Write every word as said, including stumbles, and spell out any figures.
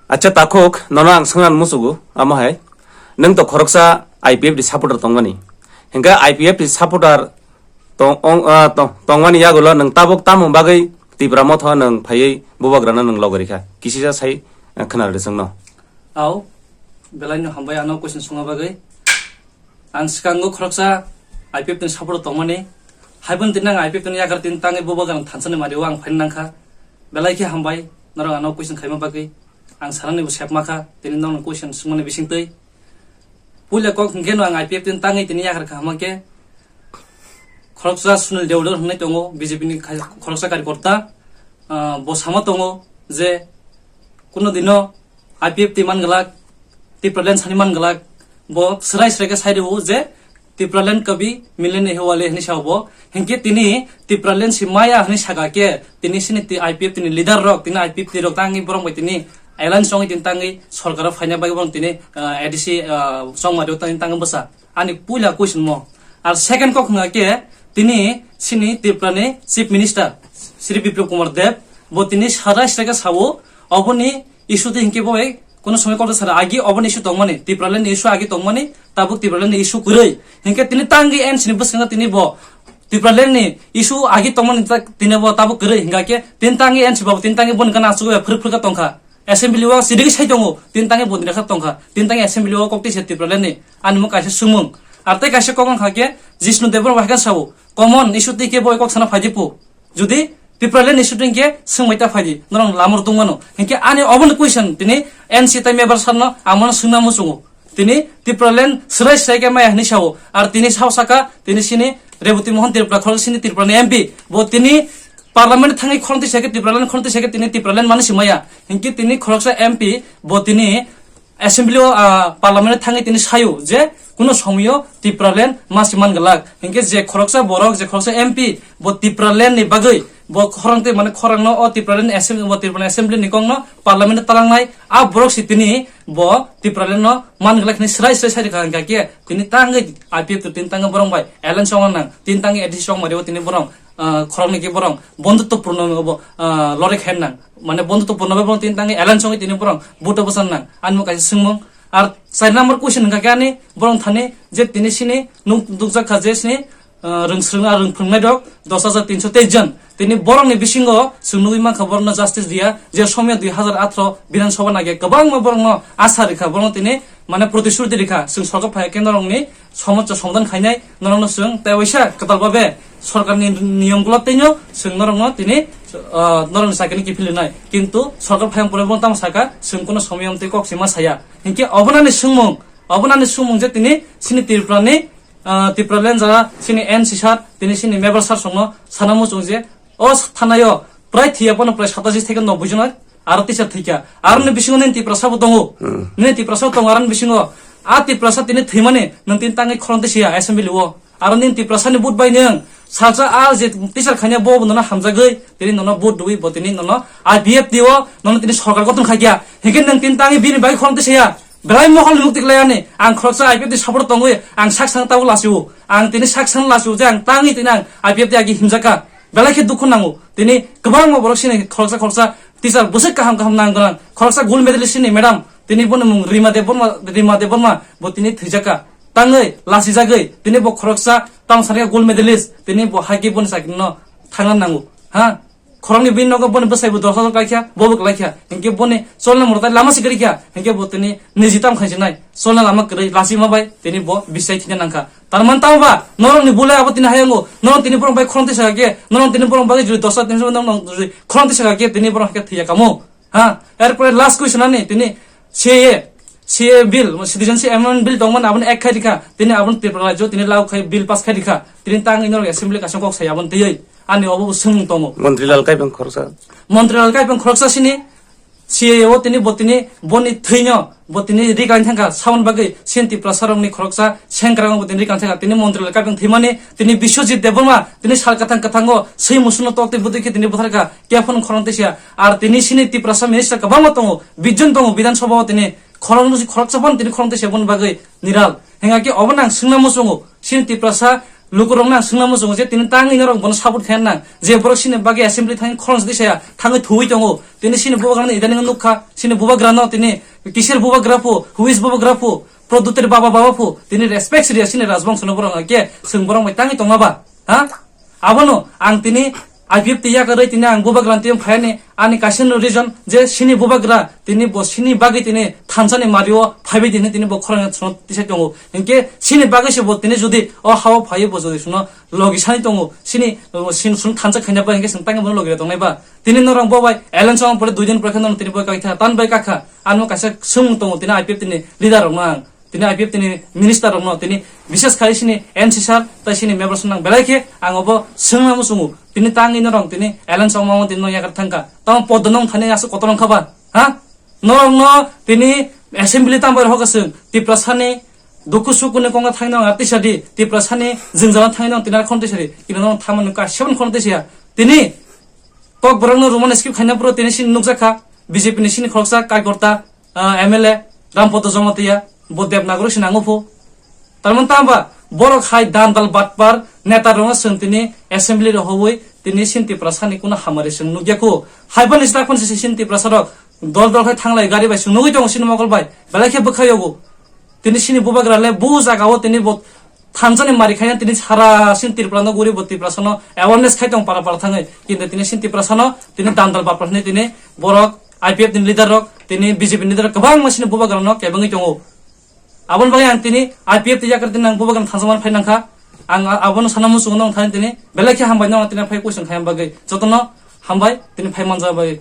Acha takhuk, nono ang swngna musugo, amo hai. Nwng to khoroksa I P F D supporter tongmani. Hingke I P F D supporter tong-, ong-, ah, tong-, tongmani yagulo nwng tabuk tamo bagwi Tipra Motha nwng phaiwi bubagrano nwng logori kha? Kisisa sai, ah, khna rwdi chwngno. Au, belai no hambai ano question sungna bagwi. Ang swkango khoroksa I P F T ni support tongmani. Haibon tini ang I P F T ni yakar tini tangwi bubagrano thansa ni mario ang phaina nangkha. Belai khe hambai norok ano question khaima bagwi. Ang sanani bo sepma kha, tini nokno question sungmani bisingtwi. Puila kok hwnkhe no ang I P F T ni tangwi tini yakar kha hama khe khoroksa Sunil Dewdar hwnwi tongo, B J P ni khai-, khoroksa karyakorta, ah, bo sama tongo je kuno dino I P F T man glak, Tipraland sani man glak, bo srai srai khe sai rwo je Tipraland kabi milene hewale hwnwi sa bo. Hinkhe tini Tipraland si maya hwnwi saka khe tini sini ti-, I P F T ni leader rok, tini I P F T rok tangwi borok bai tini alliance wngwi tini tangwi sorkaro phaina bagwi borok tini, ah, A D C, ah, chongmari o tangwi tangwi bwsa. Ani puila question mo. Ar second kok hwnga khe tini sini Tripura ni Chief Minister Shri Biplab Kumar Deb bo tini sara srega sao oboni issue de hinkhe bo bai kono somoi kok sara agi oboni issue tongmani, Tipraland ni issue agi tongmani, tabuk Tipraland ni issue kwrwi. Hinkhe tini tangwi N C ni bwskango tini bo Tipraland ni issue agi tongmani ta-, tini bo tabuk kwrwi hingkha khe tini tangwi N C babu tini tangwi boni gana asugwi phwrwk phwrwk tongkha. Assembly o sidi sai tongo, tini tangwi bondina kha tongkha, tini tangwi assembly o kok tisa Tipraland ni, ani mo kaisa sumung. Ar tei kaisa kok wngkha khe Jishnu Debbarma hai khe sao, common issue twi khe bo kok sana phaidi pu. Jodi Tipraland issue twi khe swngbai ta phaidi, norok lamor tongmano. Hinkhe ani obono question tini N C tai member sarno amono swngna muchungo. Tini Tipraland swrai swrai khe maya hinwi sao. Ar tini sao saka, tini sini Rebati Mohan Tripura khorok sini Tripura ni M P. Bo tini Parliament thangwi khoroknwi saka, Tipraland khoroknwi saka, tini Tipraland mani si maya. Hinkhe tini khoroksa M P bo tini Assembly o, ah, Parliament thangwi tini sayo je kuno somoyo Tipraland masi man glak. Hinkhe je khoroksa borok, je khoroksa M P bo Tipraland ni bagwi bo khorang tei mane khorang no o Tipraland Assembly, bo Tipraland Assembly ni kok no Parliament talangnai a borok si tini bo Tipraland no man glak hinwi swrai swrai sai rwkha hingkha khe tini tangwi I P F T tini tangwi borok bai alliance ongna nang, tini tangwi A D C ongmari o tini borok, ah, khorang ni khe borok bondhutto purno bo, ah, lore khaina nang. Mane bondhutto purno bai borok tini tangwi alliance ongwi tini borok vote o bwsang nang. Ani mo kaisa swngmung. Ar char number question hingkha khe ani borok thani je tini sini nuk-, nukjak kha je sini, ah, rwngsrwng ar rwngphwngnai rok dos hajar tinso teis jon. Tini borokni bisingo chwng nugwi mankha borokno justice riya, je somya dui hajar atharo Bidhan Sabha nage kwbangma borokno asa rikha, borokno tini mane protishruti rikha, chwng sorkar phai khe norokni somosa somadhan khainai, norokno chwng tei waisa kwtal babe sorkarni niyom gulo teinw chwng norokno tini, ah, norokni chakrini kiphilnai. Kintu sorkar phai pore bo tamo saka chwng kono somoyam tei kok sima saya. Hinkhe obonani swngmung, obonani swngmung je tini sini Tripurani, ah, Tipraland jara sini N C sir, tini sini member sir songno sana muchung je o thanayo prai thiya pono prai satashi theke noboi jona aro teacher thikha. Aroni bisingo nini Tiprasa bo tongo. Hmm. Nini Tiprasa bo tongo aroni bisingo. A Tiprasa tini thwimani nwng tini tangwi khorang tisiya assembly o. Aro nini Tiprasa ni vote bai nwng salsa a je teacher khanya bo nono hamjagwi tini nono vote rwi bo tini nono I P F T o nono tini sorkar gotong khaikha. Hinkhe nwng tini tangwi bini bai khorang tisiya. Belai mohol ni mukti khlai ani. Ang khoroksa I P F T support tongwi ang sak sang tabo lasiwo. Ang tini sak sang lasiwo je ang tangwi tini ang I P F T agi himjakha. Belai khe dukhu nango. Tini kwbangma borok sini khoroksa khoroksa teacher bwswk kaham kaham nang gwnang. Khoroksa gold medalist sini madam. Tini boni mung Rima Debbarma, Rima Debbarma bo tini thwijaka. Tangwi lasijagwi tini bo khoroksa tamo sanai gold medalist. Tini bo haikhe boni chakri no thangna nango. Ha? Khoroknwi bini nogo boni bwsai bo dos hajar klaikha, bo bo klaikha. Hinkhe boni cholna morotai lama si kwrwikha. Hinkhe bo tini niji tam khainsinai. Cholna lama kwrwi lachima bai tini bo bisai thina nangkha. Tarman tamo ba, norokni bule abo tini hayango, norok tini borok bai khorang tisa khe, norok tini borok bai jodi dosa tini norok jodi khorang tisa khe, tini borok khe thwiya kamo. Ha, erpore last question ani tini C A A, C A A bill, Citizenship Amendment Bill tongmani aboni ek khai rikha, tini aboni Tripura rajyo tini lagu khai bill pass khai rikha, tini tangwi norok assembly kaisa kok sai aboni twiwi ani obo bo swngmung tongo. Montri Lal Kaibang khoroksa. Montri Lal Kaibang khoroksa sini, C A A o tini bo tini boni thwino bo tini rikang thangkha, saboni bagwi sini Tiprasa rokni khoroksa sengkrak bo tini rikang thangkha, tini Montri Lal Kaibang thwimani tini Biswajit Debbarma tini sal kwthang kwthango swi musuno tok tei bwtwi khe tini butharkha, khe phano khorang tisa. Ar tini sini Tiprasa minister kwbangma tongo, bijjon tongo Bidhan Sabha o tini khorang nusi khoroksa phano tini khorang tisa boni bagwi niral. Hingkha khe obo nang swngna muchungo sini Tiprasa Lukurokno ang swngna muchungo je tini tangwi norok bono support khaina nang. Je borok chini bagwi assembly thangwi khorang sadi saya, thangwi thuwi tongo. Tini chini bubagrano idani nukha, chini bubagrano tini kisir bubagra phu, who is bubagra phu, Pradyutir baba baba phu, tini respect siriya chini rajbongsono borok hwnkhe chwng borok bai tangwi tongma ba? Ha? Abono ang tini I P F T yakarwi tini ang bubagrano tini phayani ani kaisa no reason je chini bubagra tini bo chini bagwi tini thansani mario phaiwi tini tini bo khorang songno tisai tongo. Hinkhe chini bagwi se bo tini jodi o hao phaiwi bo jodi songno logi sani tongo, chini, chini song thansa khaina ba hinkhe song tangwi bono logi tongnai ba? Tini norok bo bai alliance ong pore dui din pore khe norok tini bo kai tha, tan bai kakha. Ano kaisa sung tongo tini I P F T ni leader rokno ang. Tini I P F T ni minister rokno tini bishes khai chini N C sir tai chini member song nang belai khe ang obo swngna muchungo. Tini tangwi norok tini alliance ong tini no yakar thangka. Tamo poddo nong thani aswk kotor wngkha ba? Ha? Norokno tini assembly tambai rokha chwng Tiprasani dukhu sukuni konga thaino ang tisadi, Tiprasani jwngjala thaino ang tini khon tisadi. Kino no thamani ka seven khon tisia. Tini Kokborokno Roman script khaina phuru tini sini nukjakha B J P ni sini khoroksa kaikorta, ah, M L A Rampodo Jamatia, bo Devanagari se nango phu. Tarman tamba borok hai dandal batpar neta rokno chwng tini assembly rok hobwi tini sini Tiprasani kuno hamari chwng nukya khu. Hai boni sita khon se sini Tiprasa rok dol dol khai thanglai gari bai chwng nugwi tongo sini mokol bai. Belai khe bwkhai yogo. Tini sini bubagra le bu jaga o tini bo thansani mari khaina tini sara sin Tripura no guri bo Tiprasa no awareness khai tong para para thangwi. Kintu tini sin Tiprasa no tini dandal bapra hwnwi tini borok I P F ni leader rok tini B J P ni leader rok kwbangma sini bubagra no kebengwi tongo. Aboni bagwi ang tini I P F yakar tini ang bubagra thansa man phai nangkha. Ang a-, abono sana muchungo nong thani tini belai khe hambai no tini phai question khai bagwi jotono hambai tini phai manja bai.